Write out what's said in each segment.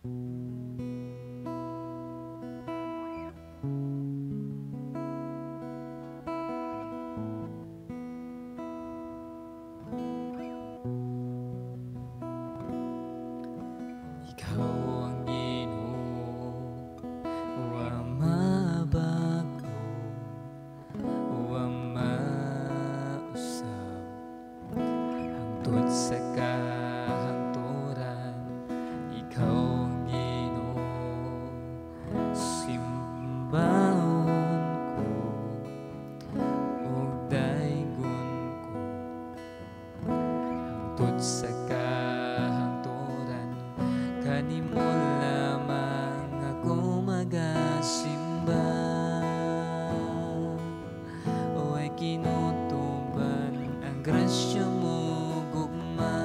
Ikaw ang Ginoo, wa mabago, wa mausab, hangtod sa kahangturan. Ikaw ang Ginoo, simbahon ko ug daygon ko hangtod sa kahangturan. Kanimo lamang ako magasimba. Way kinutuban ang grasya mo, gugma.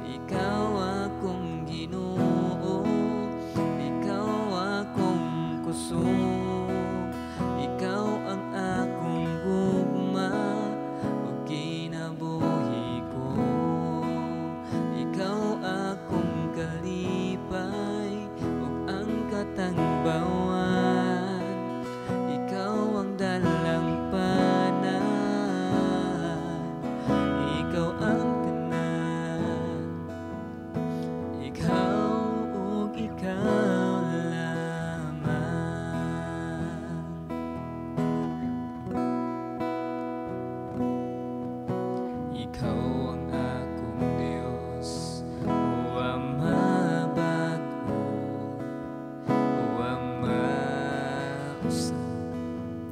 Ikaw akong Ginoo, ikaw akong kusog, ikaw ang akong gugma ug kinabuhi ko. Ikaw akong kalipay ug ang katangbawan. Ikaw ang dalangpanan, ikaw ang tanan. Ikaw ug ikaw lamang. Ikaw ang akong Dios, wa mabago, wa mausab,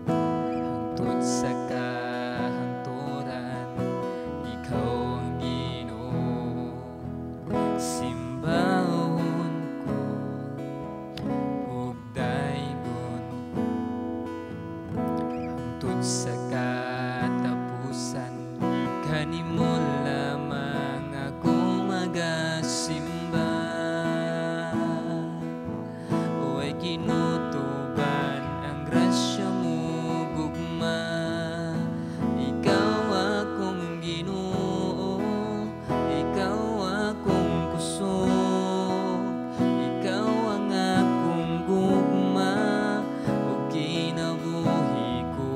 hangtod sa kahangturan. Ikaw ang Ginoo, simbahon ko ug daygon ko hangtod sa katapusan. Kanimo lamang ako magasimba. Way kinutuban ang grasya mo, gugma. Ikaw akong Ginoo, ikaw akong kusog, ikaw ang akong gugma ug kinabuhi ko.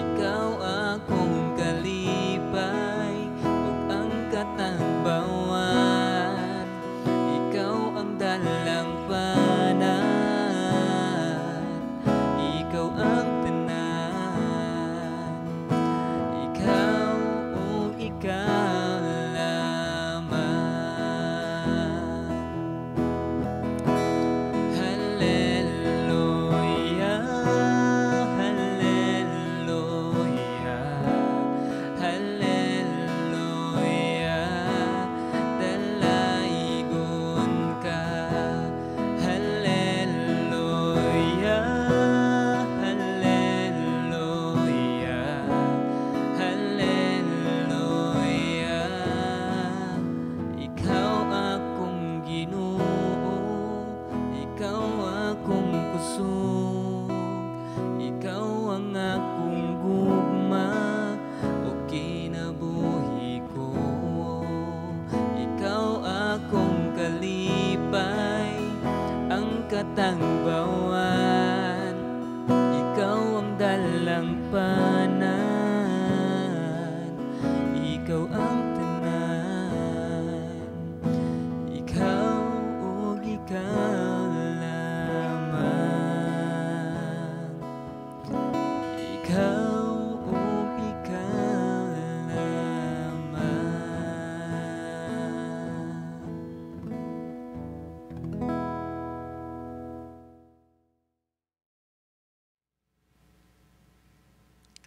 Ikaw akong kalipay ug ang katangbawan. Ikaw ang dalangpanan, ikaw ang tanan. Ikaw ug ikaw lamang. Hallelujah, hallelujah, hallelujah, dalaygon ka. Hallelujah, hallelujah, hallelujah. Ikaw akong Ginoo, ikaw akong kusog, ikaw ang akong gugma ug kinabuhi ko. Ikaw akong kalipay, ang katangbawan. Ikaw ang dalangpanan, ikaw ang tanan. Ikaw ug ikaw lamang. Ikaw ug ikaw lamang.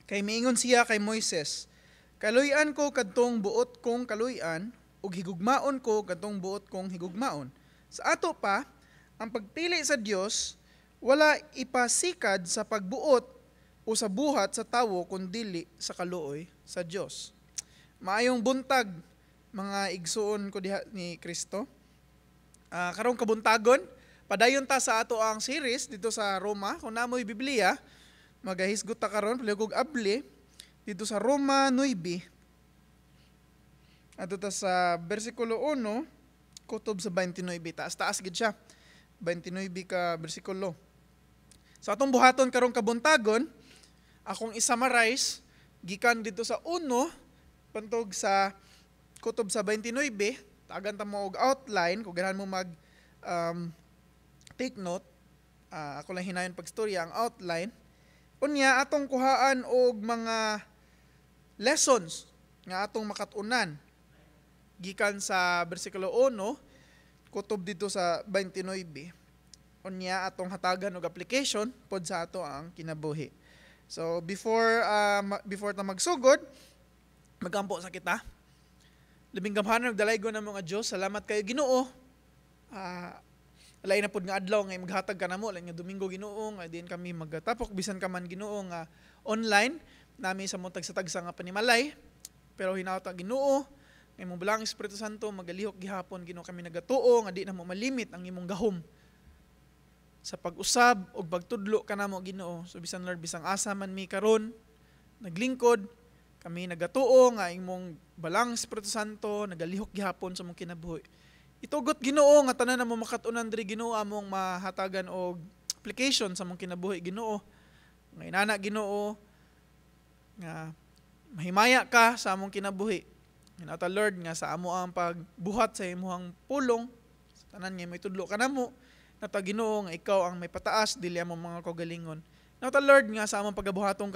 Kay miingon siya kay Moises, "Kaluy-an ko kadtong buot kong kaluy-an ug higugmaon ko kadtong buot kong higugmaon." Sa ato pa, ang pagpili sa Dios wala ipasikad sa pagbuot o sa buhat sa tawo kundili sa kaluoy sa Dios. Maayong buntag, mga igsuon ko diha ni Kristo. Karong kabuntagon, padayon ta sa ato ang series dito sa Roma. Kung namoy Biblia, magahisgot ta karon palihog abli dito sa Roma 9. Adto ta sa bersikulo 1 Kutob sa 29. Taas-taas gid siya. 29 ka bersikulo. Sa atong buhaton karong kabuntagon, akong i-summarize gikan dito sa 1 pantog sa kutob sa 29. Tagan ta mo og outline kung ganahan mo mag take note. Ako lang hinayon pagstorya ang outline. Unya atong kuhaan og mga lessons nga atong makat-unan gikan sa bersikulo 1 kutob dito sa 29. Unya atong hatagan og application pod sa ato ang kinabuhi. So before ta magsugod, magampo sa kita. Labing gamhanan ug dalaygon na mga Dios, salamat kayo, Ginoo. Lain na pod nga adlaw nga maghatag ka namo, lain nga Domingo, Ginoo, nga diin kami magatapok bisan ka man, Ginoo, nga online nami sa mong tagsa-tagsa nga panimalay. Pero hinaot, Ginoo, nga imong Balaang Espiritu Santo magalihok gihapon, Ginoo. Kami nagatuo nga di na mo malimit ang imong gahom sa pag-usab ug pagtudlo kanamo, Ginoo. So bisan, Lord, bisang asa man mi karon naglingkod, kami nagatuo nga imong Balaang Espiritu Santo nagalihok gihapon sa among kinabuhi. Itugot, Ginoo, nga tanan namo makat-unan diri, Ginoo, among mahatagan og application sa among kinabuhi, Ginoo. Nga inana, Ginoo, nga mahimaya ka sa among kinabuhi. Hinata, Lord, nga sa amo ang pagbuhat sa imong pulong, sa tanan nga may tudlo kanamo, nata, Ginoo, nga ikaw ang may pataas, dili among mga kaugalingon. Nata, Lord, nga sa among pagabuhatong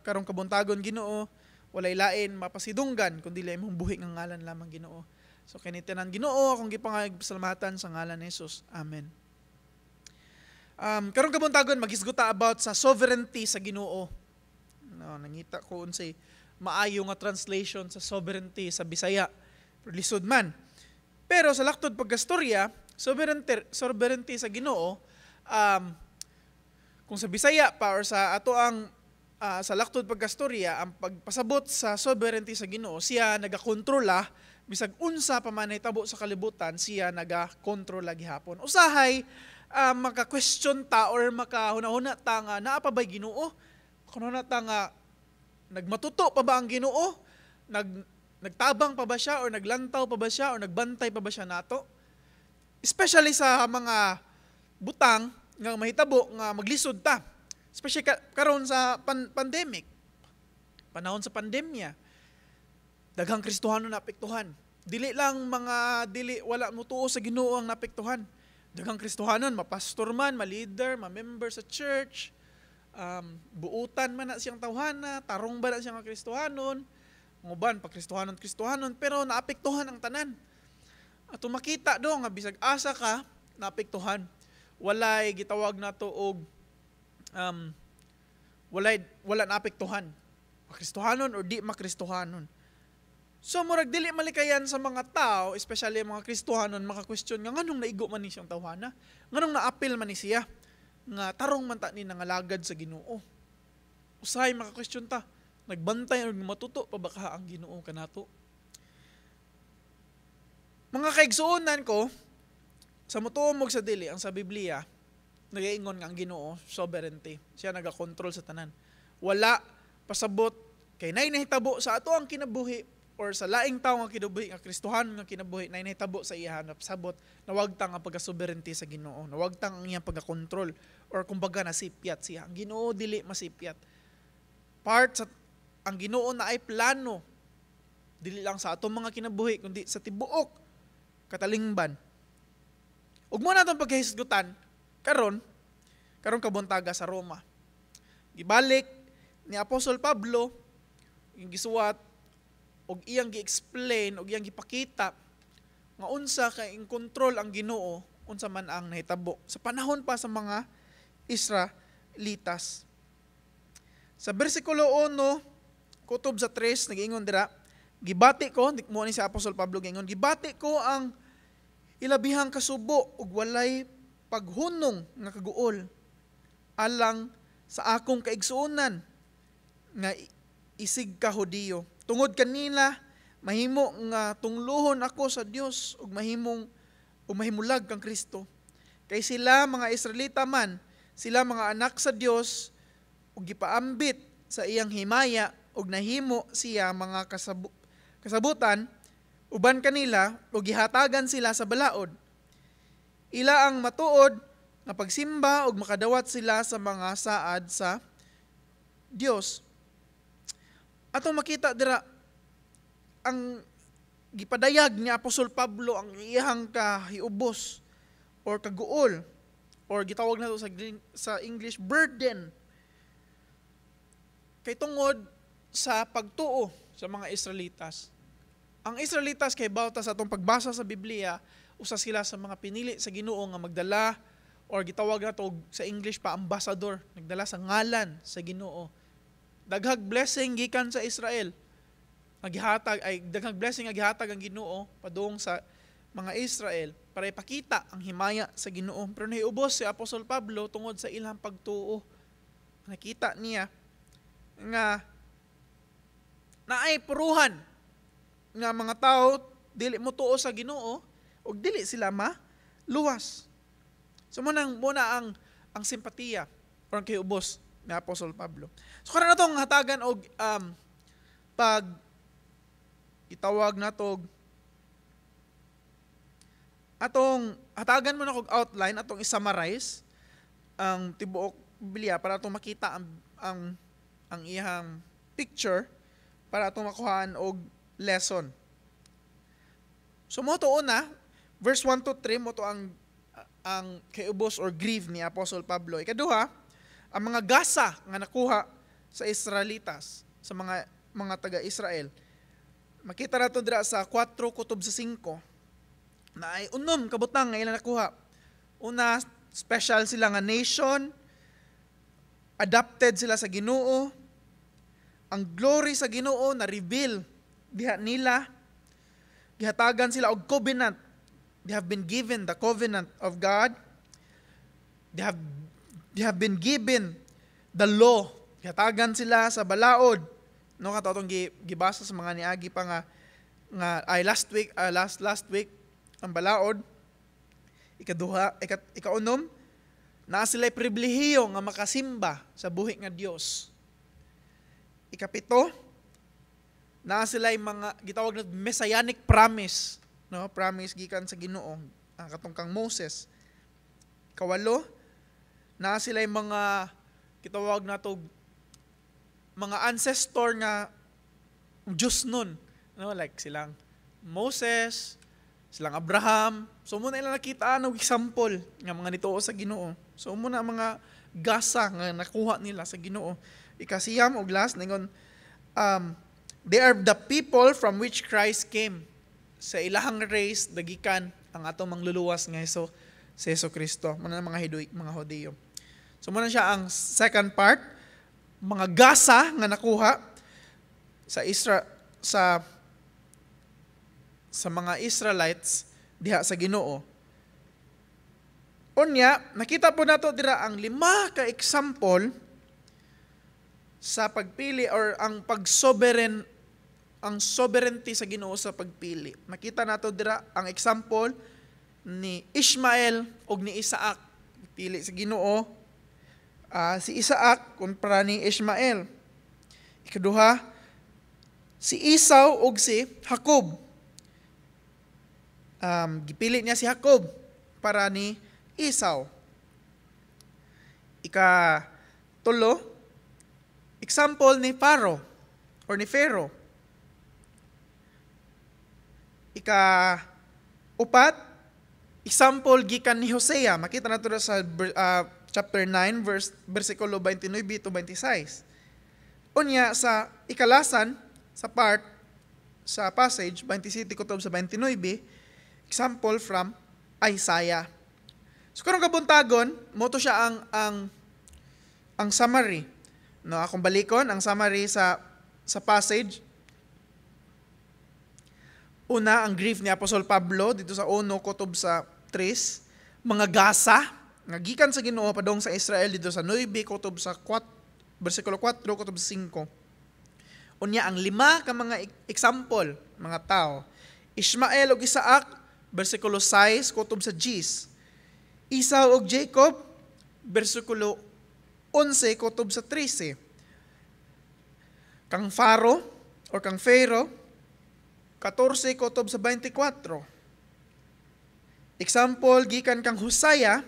karong kabuntagon, Ginoo, walay lain mapasidunggan kundi imong buhi nga ngalan lamang, Ginoo. So kini tanan, Ginoo, akong gipangayog pasalamatan sa ngalan ni Jesus. Amen. Karong kabuntagon maghisguta about sa sovereignty sa Ginoo. No, nangita ko unsay maayo nga translation sa sovereignty sa Bisaya. Pero lisod man. Pero sa laktod pagkastorya, sovereignty sa Ginoo, kung sa Bisaya pa or sa ato ang sa laktod pagkastorya, ang pagpasabot sa sovereignty sa Ginoo, siya nagakontrola bisag unsa pa man nahitabo sa kalibutan, siya nagakontrola gihapon. Usahay maka-question ta or makahuna-huna ta nga naa pa ba'y Ginoo? Makahuna ta nga nagmatuto pa ba ang Ginoo? Nagtabang pa ba siya or naglantaw pa ba siya or nagbantay pa ba siya nato? Especially sa mga butang nga mahitabo nga maglisod ta. Especially karon sa pandemic. Panahon sa pandemya. Daghang Kristohano naapektuhan. Dili lang mga dili wala motuo sa Ginoo ang naapektuhan. Daghang Kristohanon, mapastor man, ma-leader, ma-member sa church, buutan man na siyang tawhana, tarong ba na siyang Kristohanon, nguban pa Kristohanon Kristohanon, pero naapektuhan ang tanan. At makita do nga bisag asa ka, naapektuhan. Walay gitawag nato og walay wala naapektuhan. Makristohanon or di makristohanon. So murag dili malikayan sa mga tao, especially ang mga Kristohanon, maka-question nga nganong naigo man ni siyang tawhana, nganong naapil man ni siya nga tarong man ta ni nangalagad sa Ginoo. Usahay maka-question ta, nagbantay og matuto pa ba ka ang Ginoo kanato? Mga kaigsuonan ko, sa motuo mo sa dili, ang sa Biblia, nagaingon nga ang Ginoo sovereignty. Siya nagakontrol sa tanan. Wala pasabot kay nay nahitabo sa ato ang kinabuhi or sa laing tawo nga kinabuhi, nga Kristohanon nga kinabuhi, nay nahitabo sa iya sabot nawagtang ang pagka-sovereignty sa Ginoo, nawagtang ang iyang pagka-control or kumbaga nasipyat siya. Ang Ginoo dili masipyat. Part sa ang Ginoo na ay plano dili lang sa atong mga kinabuhi kundi sa tibuok katalingban. Ug mo na atong pagkahisgutan karon karong kabuntaga sa Roma. Gibalik ni Apostol Pablo yung gisuwat og iyang gi-explain og iyang gipakita nga unsa kay in control ang Ginoo unsa man ang nahitabo sa panahon pa sa mga Israelitas. Sa bersikulo 1 kutob sa 3 nag-ingon dira, gibati ko, mo ni si Apostol Pablo giingon, "Gibati ko ang ilabihang kasubo ug walay paghunong nga kaguol alang sa akong kaigsuonan nga isig ka Hudiyo. Tungod kanila mahimo nga tungluhon ako sa Dios ug mahimong ug mahimulag kang Kristo. Kay sila mga Israelita man, sila mga anak sa Dios ug gipaambit sa iyang himaya ug nahimo siya mga kasabutan Uban kanila ug gihatagan sila sa balaod. Ila ang matuod nga pagsimba ug makadawat sila sa mga saad sa Dios. Atong makita dira ang gipadayag ni Apostol Pablo ang iyang kahiubos or kaguol or gitawag nato sa English, burden, kay tungod sa pagtuo sa mga Israelitas. Ang Israelitas, kay bawta sa atong pagbasa sa Biblia, usa sila sa mga pinili sa Ginoo nga magdala or gitawag nato sa English pa, ambassador, nagdala sa ngalan sa Ginoo. Daghag blessing gikan sa Israel. Nga ay daghang blessing nga gihatag ang Ginoo padung sa mga Israel para ipakita ang himaya sa Ginoo. Pero nahiubos si Apostol Pablo tungod sa ilang pagtuo. Nakita niya nga naay puruhan nga mga tao dili mo tuo sa Ginoo ug dili sila ma luwas. So muna ang simpatiya or ang kahiubos ni Apostol Pablo. So karon natong hatagan og pag itawag nato, atong hatagan mo na og outline, atong i-summarize ang tibuok Biblia para atong makita ang iyang picture para atong makuhaan og lesson. So mo to una, verse 1 to 3, mo to ang kaubos or grief ni Apostol Pablo. Ikaduha, ang mga gasa nga nakuha sa Israelitas, sa mga taga-Israel. Makita nato dira sa 4 kutob sa 5 na ay unom kabutang nga ilang nakuha. Una, special sila nga nation, adopted sila sa Ginoo, ang glory sa Ginoo na reveal diha nila, gihatagan sila og covenant. They have been given the covenant of God. They have been given the law. Gihatagan sila sa balaod. No, kato atong gibasa sa mga niagi pa nga ay last week, last last week, ang balaod. Ikaduha, ikaunom, naa sila pribilehiyo nga makasimba sa buhi nga Dios. Ikapito, naa sila mga gitawag na messianic promise, no? Promise gikan sa Ginoo ang katong kang Moses. Kawalo, naa sila mga gitawag nato mga ancestor nga Diyos nun, no? Like silang Moses, silang Abraham. So muna ilang nakita og example nga mga nituo sa Ginoo. So muna ang mga gasa nga nakuha nila sa Ginoo. Ikasiyam og last, ningon they are the people from which Christ came. Sa ilahang race dagikan ang atong mangluluwas nga si Hesus Kristo. Muna ang mga Hiduy, mga Hudiyo. So muna siya ang second part, mga gasa nga nakuha sa Isra sa mga Israelites diha sa Ginoo. Unya, nakita po nato dira ang lima ka example sa pagpili or ang pag-sovereign, ang sovereignty sa Ginoo sa pagpili. Makita nato dira ang example ni Ishmael ug ni Isaac. Pili sa Ginoo si Isaac kontra ni Ishmael. Ikaduha, si Esau ug si Jacob. Gipili niya si Jacob para ni Esau. Ika tulo, example ni Pharaoh or ni Pharaoh. Ika upat, example gikan ni Hosea. Makita nato sa chapter 9 verse versikulo 29 to 26. Unya sa ikalasan sa part sa passage 27 kutob sa 29, example from Isaiah. So karong kabuntagon, mo to siya ang summary. No, akong balikon ang summary sa passage. Una, ang grief ni Apostol Pablo dito sa 1 kutob sa 3, mga gasa nga gikan sa Ginoo padong sa Israel dito sa 9 kutob sa 4, bersikulo 4 kutob sa 5. Unya ang lima ka mga example, mga tao. Ishmael ug Isaac, bersikulo 6 kutob sa 10. Esau ug Jacob, bersikulo 11 kutob sa 13. Kang Faro or kang Pharaoh, 14 kutob sa 24. Example gikan kang Hosea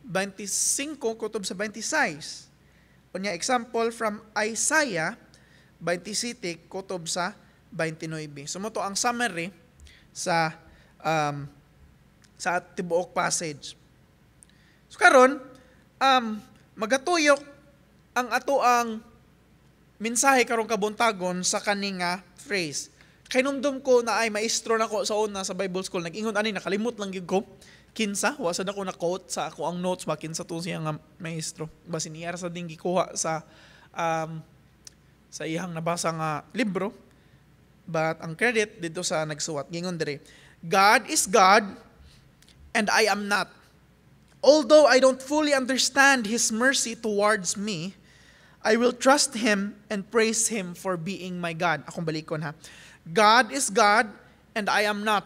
25 kutob sa 26. Unya, example from Isaiah 27 kutob sa 29. So mao to ang summary sa tibuok passage. So karon magatuyok ang ato ang mensahe karong kabuntagon sa kani nga phrase. Kahinumdom ko naay maestro nako sa una sa Bible school, nag-ingon ani, nakalimot lang gyud ko kinsa, wa sad ako na quote sa ako ang notes ba kinsa to siya nga maestro. Basin iya sa ding gikuha sa iyang nabasa nga libro. But ang credit dito sa nagsuwat, gingon dire, "God is God and I am not. Although I don't fully understand His mercy towards me, I will trust Him and praise Him for being my God." Akong balikon ha. "God is God and I am not.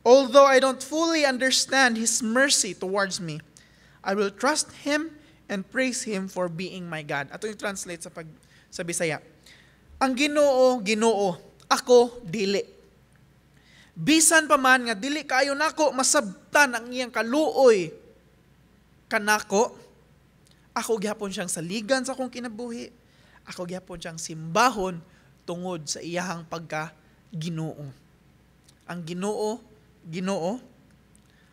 Although I don't fully understand His mercy towards me, I will trust Him and praise Him for being my God." Ato yung translate sa Bisaya. Ang Ginoo, Ginoo, ako dili. Bisan pa man nga dili kaayo nako masabtan ang iyang kaluoy kanako, ako gihapon siyang saligan sa akong kinabuhi. Ako gihapon siyang simbahon tungod sa iyahang pagka Ginoo. Ang Ginoo, Ginoo,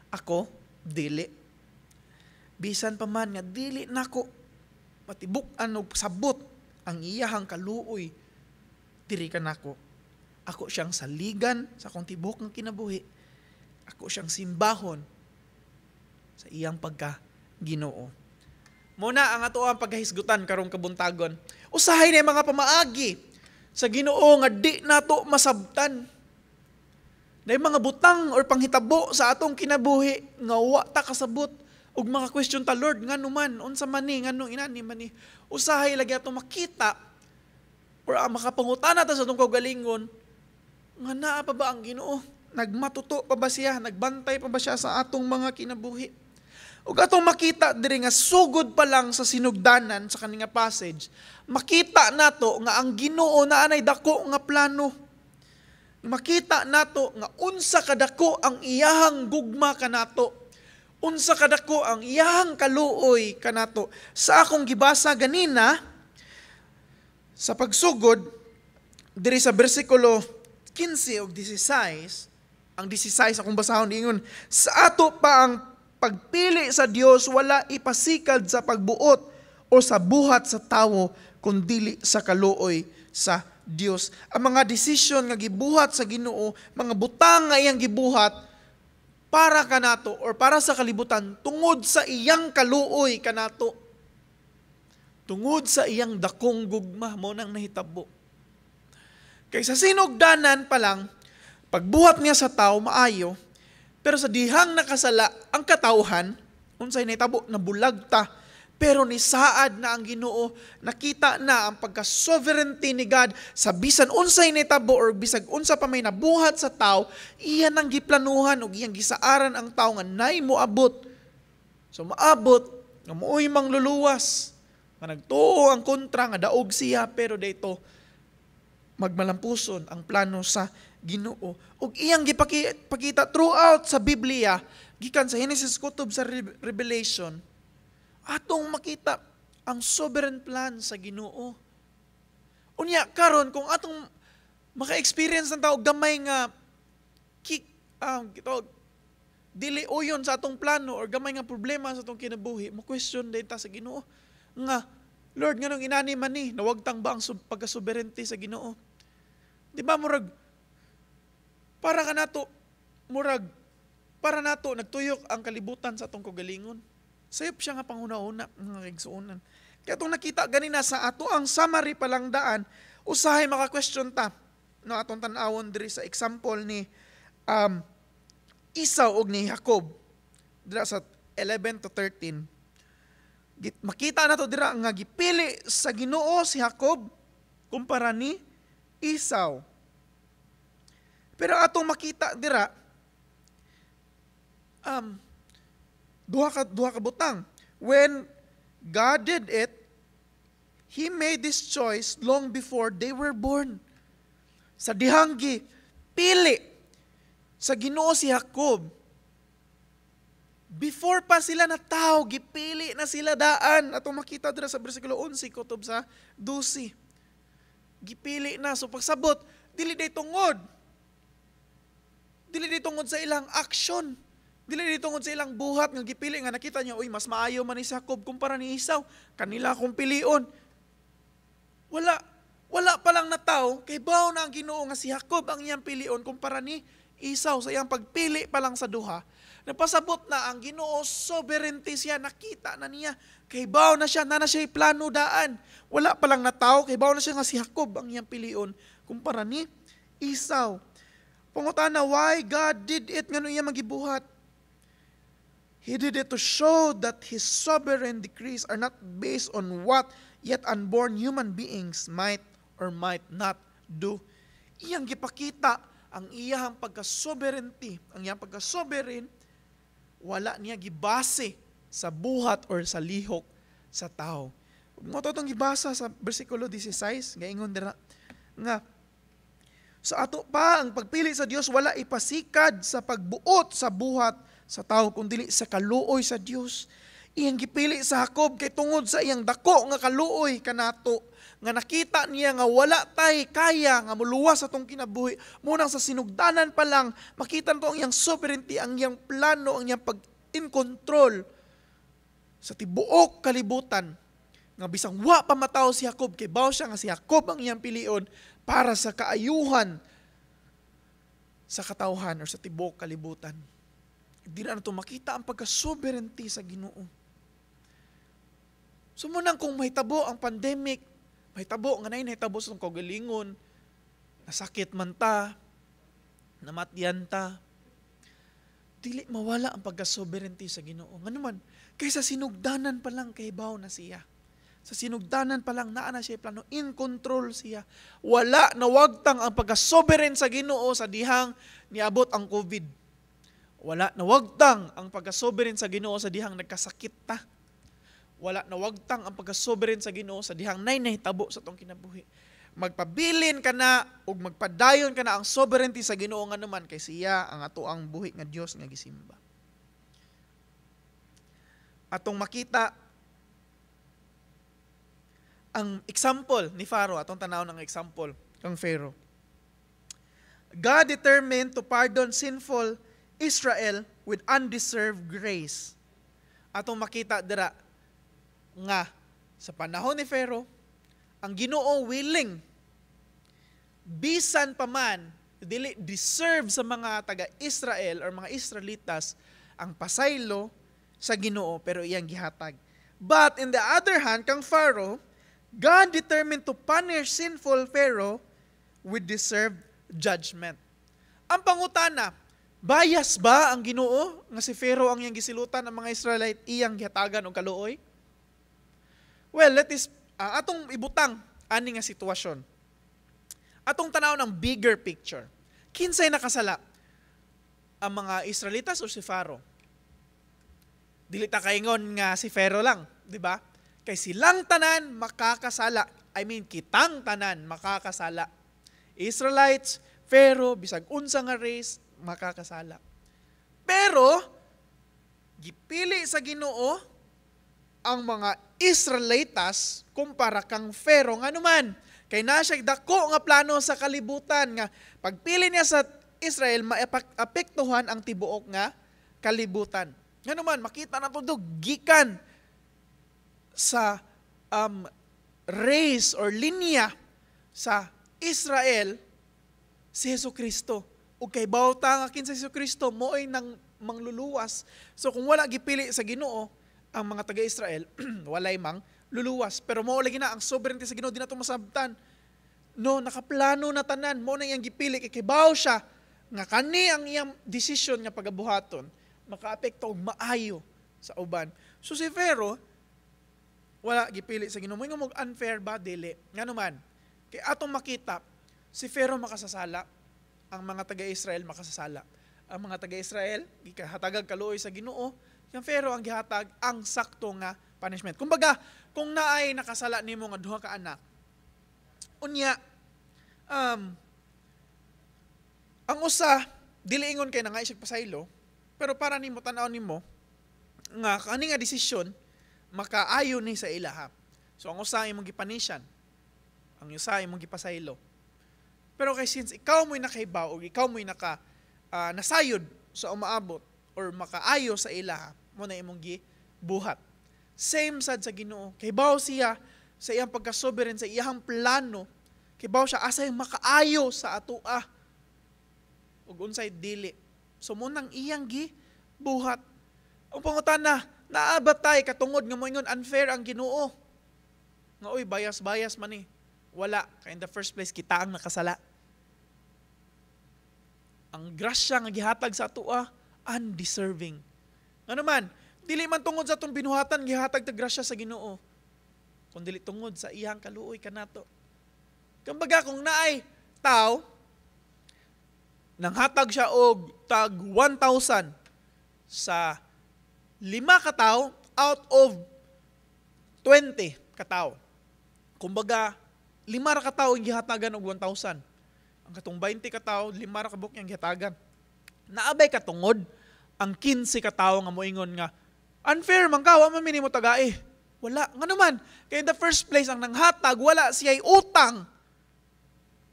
ako dili. Bisan pa man nga dili nako matibuk-an og sabot ang iyahang kaluoy diri kanako, ako siyang saligan sa akong tibuok ng kinabuhi. Ako siyang simbahon sa iyang pagka Ginoo. Mao na ang ato ang pagkahisgutan karong kabuntagon. Usahay na yung mga pamaagi sa Ginoo nga di nato masabtan. Na yung mga butang or panghitabo sa atong kinabuhi nga wa ta kasabot ug mga question ta, "Lord, ngano man? Unsa man ni? Nganong inani man ni?" Usahay lagi ato makita or makapangutana ta sa atong kaugalingon nga naa pa ba ang Ginoo? Nagmatuto pa ba siya? Nagbantay pa ba siya sa atong mga kinabuhi? Ug atong makita diri nga sugod pa lang sa sinugdanan sa kaninga passage, makita nato nga ang Ginoo naa nay dako nga plano. Makita nato nga unsa kadako ang iyahang gugma kanato. Unsa kadako ang iyahang kaluoy kanato. Sa akong gibasa ganina sa pagsugod diri sa bersikulo 15 ug 16, ang 16 akong basahon, ingon, "Sa ato pa, ang pagpili sa Dios wala ipasikad sa pagbuot o sa buhat sa tawo, kundili sa kaluoy sa Dios." Ang mga desisyon nga gibuhat sa Ginoo, mga butang nga iyang gibuhat para kanato or para sa kalibutan tungod sa iyang kaluoy kanato. Tungod sa iyang dakong gugma, mao nang nahitabo. Kay sa sinugdanan pa lang, pagbuhat niya sa tao maayo, pero sa dihang nakasala ang katawhan, unsay nahitabo? Nabulag ta. Pero nisaad na ang Ginoo, nakita na ang pagka-sovereignty ni God sa bisan unsay nahitabo or bisag unsa pa may nabuhat sa tao, iya nang giplanuhan ug iyang gisaaran ang tao nga nay moabot. So maabot nga mao'y mangluluwas nga nagtuo ang kontra nga daog siya, pero dito magmalampuson ang plano sa Ginoo. Ug iyang gipakita throughout sa Biblia, gikan sa Genesis kutob sa Revelation, atong makita ang sovereign plan sa Ginoo. Unya karon, kung atong maka-experience ng tao gamay nga kick gitawag, dili uyon sa atong plano or gamay nga problema sa atong kinabuhi, mo question din ta sa Ginoo nga, "Lord, nganong inani man ni? Nawagtang ba ang pagka-sovereignty sa Ginoo?" Di ba murag para kanato, murag para nato nagtuyok ang kalibutan sa atong kaugalingon? Sayop siya nga panghuna-huna, mga kaigsuonan. Kaya itong nakita ganina sa ato ang summary pa lang daan, usahay maka-question ta. No, atong tan-awon diri sa example ni Esau og ni Jacob. Dira sa 11 to 13. Makita nato dira nga gipili sa Ginoo si Jacob kumpara ni Esau. Pero atong makita dira duha ka butang. When God did it, He made this choice long before they were born. Sa dihang gi Gipili sa Ginoo si Jacob. Before pa sila na tao, gipili na sila daan. Atong makita dira sa bersikulo 11 kutob sa 12. Gipili na. So pagsabot, dili day tungod. Dili day tungod sa ilang action. Dili day tungod sa ilang buhat nga gipili nga nakita niya, "Uy, mas maayo man ni Jacob kumpara ni Esau. Kanila akong pilion." Wala. Wala pa lang na tao, kay baw na ang Ginoo nga si Jacob ang iyang pilion kumpara ni Esau. Sa iyang pagpili pa lang sa duha, napasabot na ang Ginoo, sovereignty siya, nakita na niya. Kay baw na siya, na siya plano daan. Wala pa lang na tao, kay baw na siya nga si Jacob ang iyang pilion kumpara ni Esau. Pangutana, why God did it, ngano iya magibuhat? He did it to show that His sovereign decrees are not based on what yet unborn human beings might or might not do. Iyang gipakita ang iyang pagka-sovereignty, ang iyang pagka-sovereign, wala niya gibase sa buhat or sa lihok sa tao. Mo to itong gibasa sa bersikulo 16, gaingon dira nga sa ato pa, ang pagpili sa Dios wala ipasikad sa pagbuot sa buhat sa tao kundi sa kaluoy sa Dios. Iyang gipili sa Jacob kay tungod sa iyang dako nga kaluoy kanato nga nakita niya nga wala tay kaya nga muluwas sa atong kinabuhi. Munang sa sinugdanan pa lang makita nato ang iyang sovereignty, ang iyang plano, ang iyang pag in control sa tibuok kalibutan nga bisang wa pa matawo si Jacob, kay baw siya nga si Jacob ang iyang pilion para sa kaayuhan sa katawhan or sa tibuok kalibutan. Di na nato makita ang pagka-sovereignty sa Ginoo. So munang kung mahitabo ang pandemic, mahitabo nga nay nahitabo sa itong kaugalingon, nasakit man ta, namatyan ta, dili mawala ang pagka-sovereignty sa Ginoo. Ngano man, kaysa sinugdanan pa lang kay baw na siya. Sa sinugdanan pa lang naa na siya plano, in control siya. Wala nawagtang ang pagka-sovereign sa Ginoo sa dihang niabot ang COVID. Wala nawagtang ang pagka-sovereign sa Ginoo sa dihang nagkasakit ta. Wala nawagtang ang pagka-sovereign sa Ginoo sa dihang nay nahitabo sa atong kinabuhi. Magpabilin ka na ug magpadayon ka na ang sovereignty sa Ginoo, nga naman kay siya ang ato ang buhi nga Dios nga gisimba. Atong makita ang example ni Pharaoh, atong tanaw ng example kang Pharaoh. God determined to pardon sinful Israel with undeserved grace. Atong makita dira nga sa panahon ni Pharaoh, ang Ginoo willing, bisan pa man dili deserve sa mga taga-Israel or mga Israelitas ang pasaylo sa Ginoo, pero iyang gihatag. But in the other hand, kang Pharaoh, God determined to punish sinful Pharaoh with deserved judgment. Ang pangutana, bias ba ang Ginoo nga si Pharaoh ang iyang gisilutan, ang mga Israelite iyang gihatagan og kaluoy? Well, let us atong ibutang ani nga sitwasyon. Atong tanaw ng bigger picture. Kinsay nakasala? Ang mga Israelitas o si Pharaoh? Dili ta kaingon nga si Pharaoh lang, di ba? Kay silang tanan makakasala. I mean, kitang tanan makakasala. Israelites, Pharaoh, bisag unsa nga race, makakasala. Pero gipili sa Ginoo ang mga Israelitas kumpara kang Pharaoh. Ngano man, kay naa siya dako nga plano sa kalibutan nga pagpili niya sa Israel, maapektuhan ang tibuok nga kalibutan. Ngano man, makita nato do gikan sa race or linya sa Israel si Jesu Kristo. Ug kay bawta nga kinsa si Jesu Kristo, mo'y nang mangluluwas. So kung wala gipili sa Ginoo ang mga taga-Israel, walay mang luluwas. Pero mao lagi na ang sovereignty sa Ginoo, di nato masabtan. No, nakaplano na tanan, mo na iyang gipili kay kibaw siya nga kani ang iyang decision nga pagabuhaton makaapekto og maayo sa uban. So si Pharaoh wala gipili sa Ginoo. Moingon mo unfair ba? Dili. Ngano man, kay atong makita si Pharaoh makasasala, ang mga taga-Israel makasasala. Ang mga taga-Israel gikahatagag kaluoy sa Ginoo, yung Pharaoh ang gihatag ang sakto nga punishment. Kumbaga, kung naay nakasala nimo nga duha ka anak, unya ang usa dili ingon kay nangay siya pasaylo, pero para nimo tan-aw nimo nga kani nga desisyon makaayo ni sa ilaha. So ang usa imong gipanisyan, ang usa imong gipasaylo. Pero kay since ikaw mo'y nakahibaw o ikaw mo'y nasayod sa umaabot or makaayo sa ilaha, mo na imong gibuhat. Same sad sa Ginoo. Kahibaw siya sa iyang pagka-sovereign, sa iyang plano. Kahibaw siya asay makaayo sa atoa ug unsay dili. So mo nang iyang gibuhat. Ang pangutana, naa ba tay katungod nga moingon unfair ang Ginoo? Nga oy, bias-bias man ni. Wala. Kay in the first place, kita ang nakasala. Ang grasya nga gihatag sa atoa, undeserving. Ngano man, dili man tungod sa atong binuhatan gihatag ta grasya sa Ginoo, kun dili tungod sa iyang kaluoy kanato. Kumbaga kung naay tao nanghatag siya og tag 1,000 sa lima ka tawo out of 20 ka tawo. Kumbaga, lima ra ka tawo ang gihatagan og 1,000. Ang katong 20 ka tawo, lima ra ka buok yang gihatagan. Naa bay katungod ang 15 ka tawo nga moingon nga unfair man ka, wa man mi nimo tagai? Wala. Ngano man, kay in the first place ang nanghatag wala siya'y utang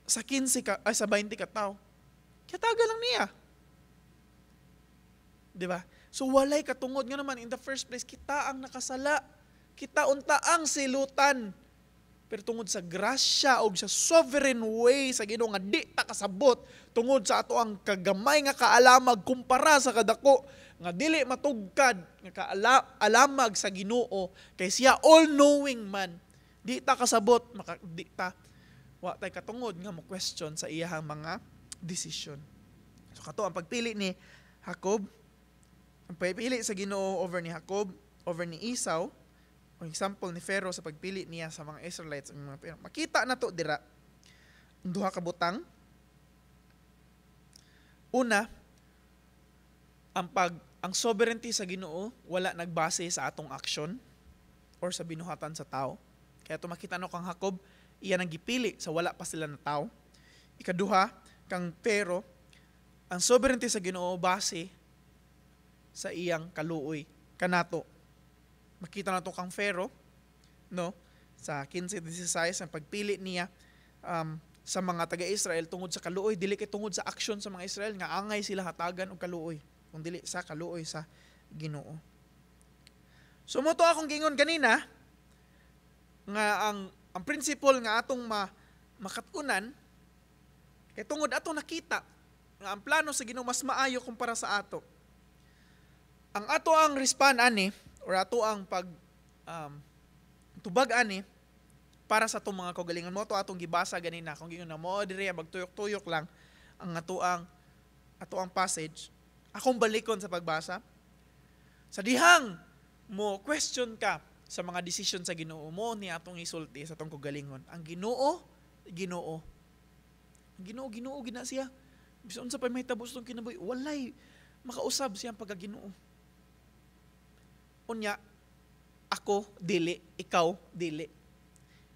sa 15 ka ay sa 20 ka tawo. Gihatagan lang niya. Di ba? So walay katungod, nga naman in the first place kita ang nakasala. Kita unta ang silutan. Pero tungod sa grasya og sa sovereign way sa Ginoo nga di ta kasabot tungod sa ato ang kagamay nga kaalamag kumpara sa kadako nga dili matugkad nga kaalamag sa Ginoo, kay siya all-knowing man. Di ta kasabot, di ta, wa tay katungod nga mo question sa iyahang mga decision. So kato ang pagpili ni Jacob, ang pagpili sa Ginoo over ni Jacob, over ni Esau, ang example ni Pharaoh sa pagpili niya sa mga Israelites ang mga pero makita na to dira ang duha ka butang. Una, ang sovereignty sa Ginoo wala nagbase sa atong action or sa binuhatan sa tao. Kaya to makita no kang Jacob, iya nang gipili sa wala pa sila na tao. Ikaduha, kang Pharaoh, ang sovereignty sa Ginoo base sa iyang kaluoy kanato. Makita na to kang Pharaoh, no, sa 15:16, ang pagpili niya sa mga taga-Israel tungod sa kaluoy, dili kay tungod sa action sa mga Israel nga angay sila hatagan og kaluoy, kung dili sa kaluoy sa Ginoo. So mo to akong gingon ganina nga ang principle nga atong makat-unan kay tungod atong nakita nga ang plano sa Ginoo mas maayo kumpara sa ato. Ang ato ang respond ani or ato ang pag tubag ani para sa atong mga kaugalingon, mo to atong gibasa ganina kung gingon na mo diri magtuyok-tuyok lang ang ato ang passage. Akong balikon sa pagbasa sa dihang mo question ka sa mga decision sa Ginoo, mo ni atong isulti sa atong kaugalingon: ang Ginoo, Ginoo, ang Ginoo, Ginoo gina siya. Bisan unsa pa mahitabo sa atong kinabuhi, walay makausab siyang pagkaginoo. Unya ako dili, ikaw dili.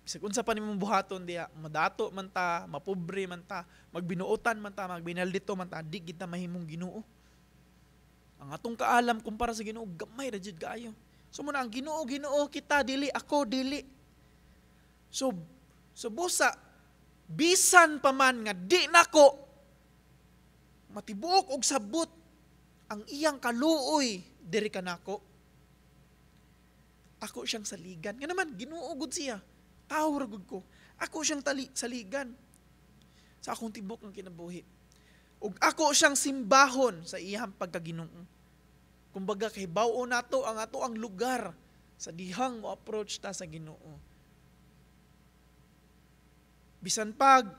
Bisag unsa pa nimong buhaton diha, madato man ta, mapobre man ta, magbinuotan man ta, magbinaldito man ta, di kita mahimong Ginoo. Ang atong kaalam kumpara sa Ginoo gamay ra jud kaayo. So muna ang Ginoo, Ginoo, kita dili, ako dili. So busa bisan pa man nga di nako matibuok og sabot ang iyang kaluoy diri kanako, ako siyang saligan. Nga naman, Ginoo gud siya. Tao ra gud ko. Ako siyang saligan sa akong tibok ng kinabuhi. Ug ako siyang simbahon sa iyang pagkaginoo. Kumbaga kay bawo nato ang ato ang lugar sa dihang mo approach ta sa Ginoo. Bisan pag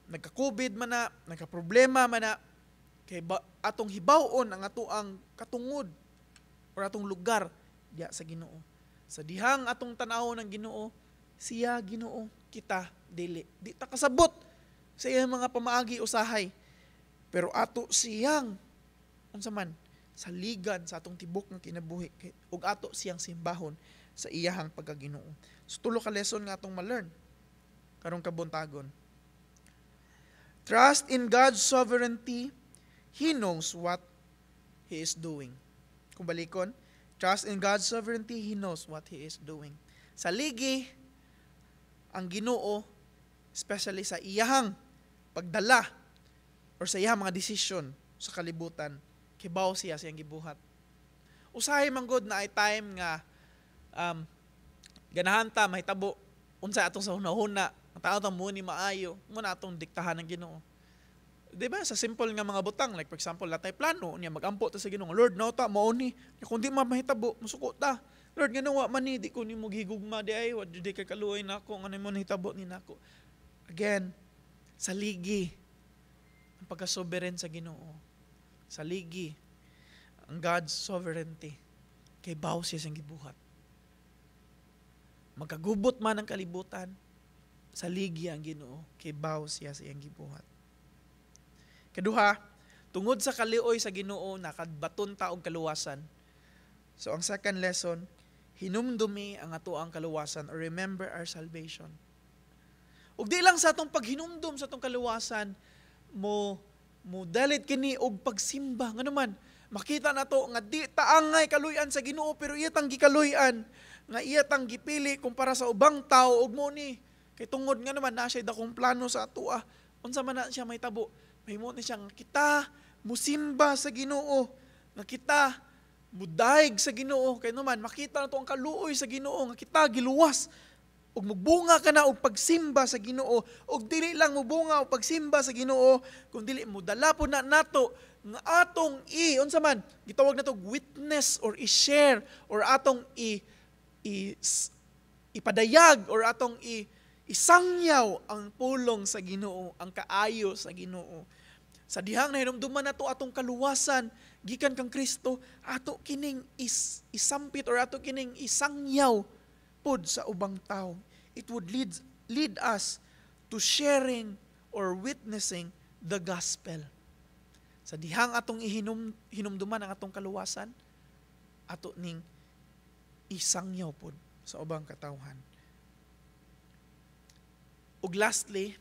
nagka-COVID man na, nagka-problema man na, kay ba, atong hibaw-on ang ato ang katungod or atong lugar diya sa Ginoo. Sa dihang atong tan-awon ng Ginoo, siya Ginoo, kita dili. Di ta kasabot sa iyang mga pamaagi usahay. Pero ato siyang unsa man saligan sa atong tibok ng kinabuhi ug ato siyang simbahon sa iyahang pagkaginoo. So tulo ka lesson nga atong ma-learn karong kabuntagon. Trust in God's sovereignty. He knows what He is doing. Kung balikon, trust in God's sovereignty, He knows what He is doing. Saligi ang Ginoo, especially sa iyahang pagdala or sa iyahang mga desisyon sa kalibutan, kibaw siya sa iyang gibuhat. Usahay man gud naay time nga ganahan ta mahitabo unsa atong sa hunahuna, ang tao ta mo ni maayo, mo na atong diktahan ng Ginoo. Di ba? Sa simple nga mga butang, like for example, natay plano, niya magampo ta sa Ginoo, "Lord, no ta mao ni." Kung di man mahitabo, musuko ta. "Lord, ngano wa man ni, di ko nimo gihigugma di ay, wa di kay kaluoy nako, ngano mo nahitabo ni nako?" Again, saligi ang pagka-sovereign sa Ginoo. Saligi ang God's sovereignty. Kibaw siya sa gibuhat. Magkagubot man ang kalibutan, saligi ang Ginoo, kibaw siya sa iyang gibuhat. Kaduha, tungod sa kalioy sa Ginoo, nakabaton ta og kaluwasan. So ang second lesson, hinumdumi ang atoang kaluwasan or remember our salvation. Ug di lang sa atong paghinumdum sa atong kaluwasan mo mo dalit kini og pagsimba. Ngano man, makita nato nga di ta angay kaluy-an sa Ginoo, pero iya tang gikaluy-an, nga iya tang gipili kumpara sa ubang tao, ug mo ni kay tungod nga naman naa siya dakong plano sa atoa. Unsa man na siya mahitabo, mahimo ni siya nga kita musimba sa Ginoo, nga kita mudayeg sa Ginoo, kay naman makita nato ang kaluoy sa Ginoo nga kita giluwas, ug mugbunga ka na og pagsimba sa Ginoo. Ug dili lang mubunga og pagsimba sa Ginoo, kun dili modala po na nato nga atong i unsa man gitawag nato, witness or i-share or atong i ipadayag or atong i isangyaw ang pulong sa Ginoo, ang kaayo sa Ginoo. Sa dihang nahinumduman nato atong kaluwasan gikan kang Kristo, ato kining isampit or ato kining isangyaw pud sa ubang tao. It would lead us to sharing or witnessing the gospel. Sa dihang atong hinumduman ang atong kaluwasan, ato ning isangyaw pod sa ubang katawhan. Ug lastly,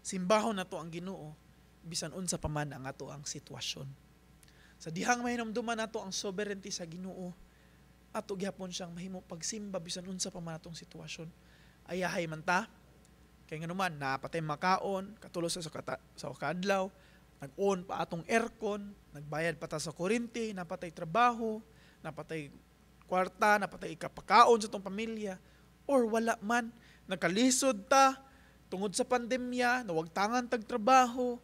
simbahon nato ang Ginoo bisan unsa pa man ang ato ang sitwasyon. Sa dihang mahinumduman nato ang sovereignty sa Ginoo, ato gihapon siyang mahimo pagsimba bisan unsa pa man atong sitwasyon. Ayahay man ta, kay nganuman naa pa tay makaon, katulo sa kaadlaw, nag-on pa atong aircon, nagbayad pa ta sa kuryente, naa pa tay trabaho, naa pa tay kwarta, naa pa tay ikapakaon sa atong pamilya, or wala man, nagkalisod ta tungod sa pandemya, nawagtangan tag trabaho,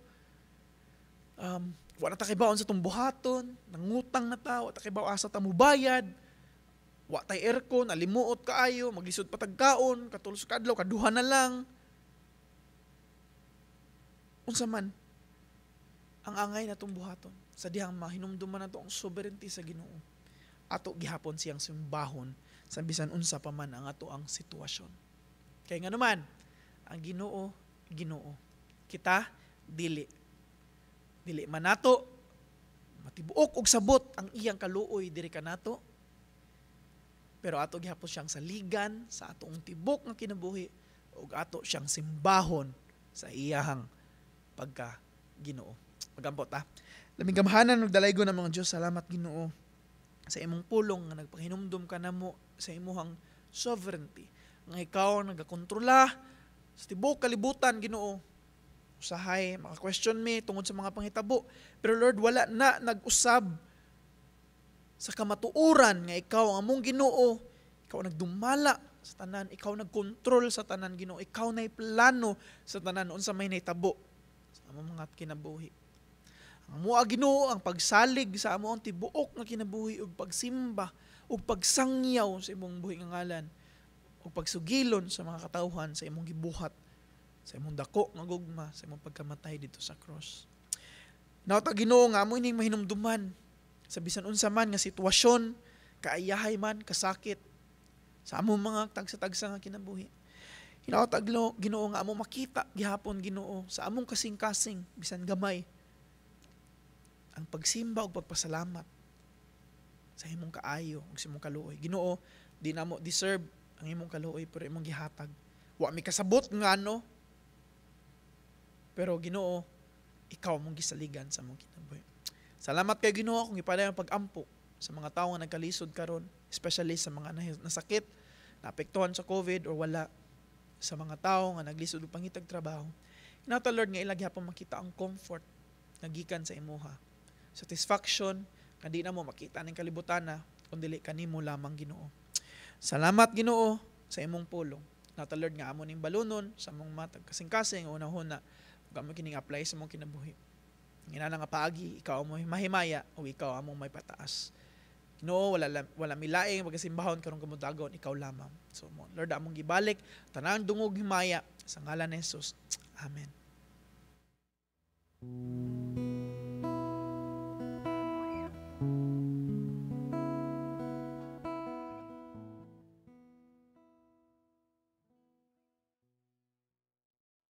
wala ta kibaon sa atong buhaton, nangutang na ta, wa ta kibaw asa ta mubayad, wa tay aircon, alimuot kaayo, maglisod pa tag kaon, katulo sa kadlaw, kaduha na lang. Unsa man ang angay natong buhaton, sa dihang mahinumduman nato ang sovereignty sa Ginoo, ato gihapon siyang simbahon sa bisan unsa pa man ang ato ang sitwasyon. Kay nganuman, ang Ginoo, Ginoo. Kita dili. Dili man nato matibuok og sabot ang iyang kaluoy diri kanato. Pero ato gihapon siyang saligan sa atong tibok nga kinabuhi ug ato siyang simbahon sa iyahang pagka Ginoo. Magampo ta. Labing gamhanan ug dalaygon namong Dios, salamat, Ginoo, sa imong pulong nga nagpahinumdum ka namo sa imuhang sovereignty. Nga ikaw ang nagakontrola sa tibuok kalibutan, Ginoo. Usahay maka-question mi tungod sa mga panghitabo. Pero Lord, wala na nag-usab sa kamatuoran nga ikaw ang among Ginoo, ikaw ang nagdumala sa tanan, ikaw nagkontrol sa tanan, Ginoo, ikaw nay plano sa tanan unsa may nahitabo sa among mga kinabuhi. Ang amoa, Ginoo, ang pagsalig sa among tibuok nga kinabuhi ug pagsimba ug pagsangyaw sa imong buhi nga ngalan ug pagsugilon sa mga katawhan sa imong gibuhat, sa imong dako nga gugma, sa imong pagkamatay didto sa cross. Nawta, Ginoo, nga amo ining mahinumduman sa bisan unsa man nga sitwasyon, kaayahay man, kasakit sa among mga tagsa-tagsa nga kinabuhi. Hinawta, Ginoo, nga amo makita gihapon, Ginoo, sa among kasing-kasing bisan gamay ang pagsimba ug pagpasalamat sa imong kaayo ug sa imong kaluoy. Ginoo, di namo deserve ang imong kaluoy, pero imong gihatag. Wa mi kasabot ngano. Pero Ginoo, ikaw mong gisaligan sa among kinabuhi. Salamat kay Ginoo kung ipadayon ang pag-ampo sa mga tawo nga nagkalisod karon, especially sa mga nasakit, naapektuhan sa COVID or wala, sa mga tao nga naglisod og pangitag trabaho. Hinata, Lord, nga ila gihapon makita ang comfort nga gikan sa imuha. Satisfaction nga di na mo makita ning kalibutan na kung dili kanimo lamang, Ginoo. Salamat, Ginoo, sa imong pulong. Nata, Lord, nga amo ning balunon sa among matag kasing-kasing una-huna ug amo kining apply sa among kinabuhi. Ngina nga paagi, ikaw mo mahimaya o ikaw among may pataas. Ginoo, wala milaing pagkasimbahon karong kamuntagon, ikaw lamang. So mo, Lord, among gibalik tanang dungog, himaya sa ngalan ni Jesus. Amen.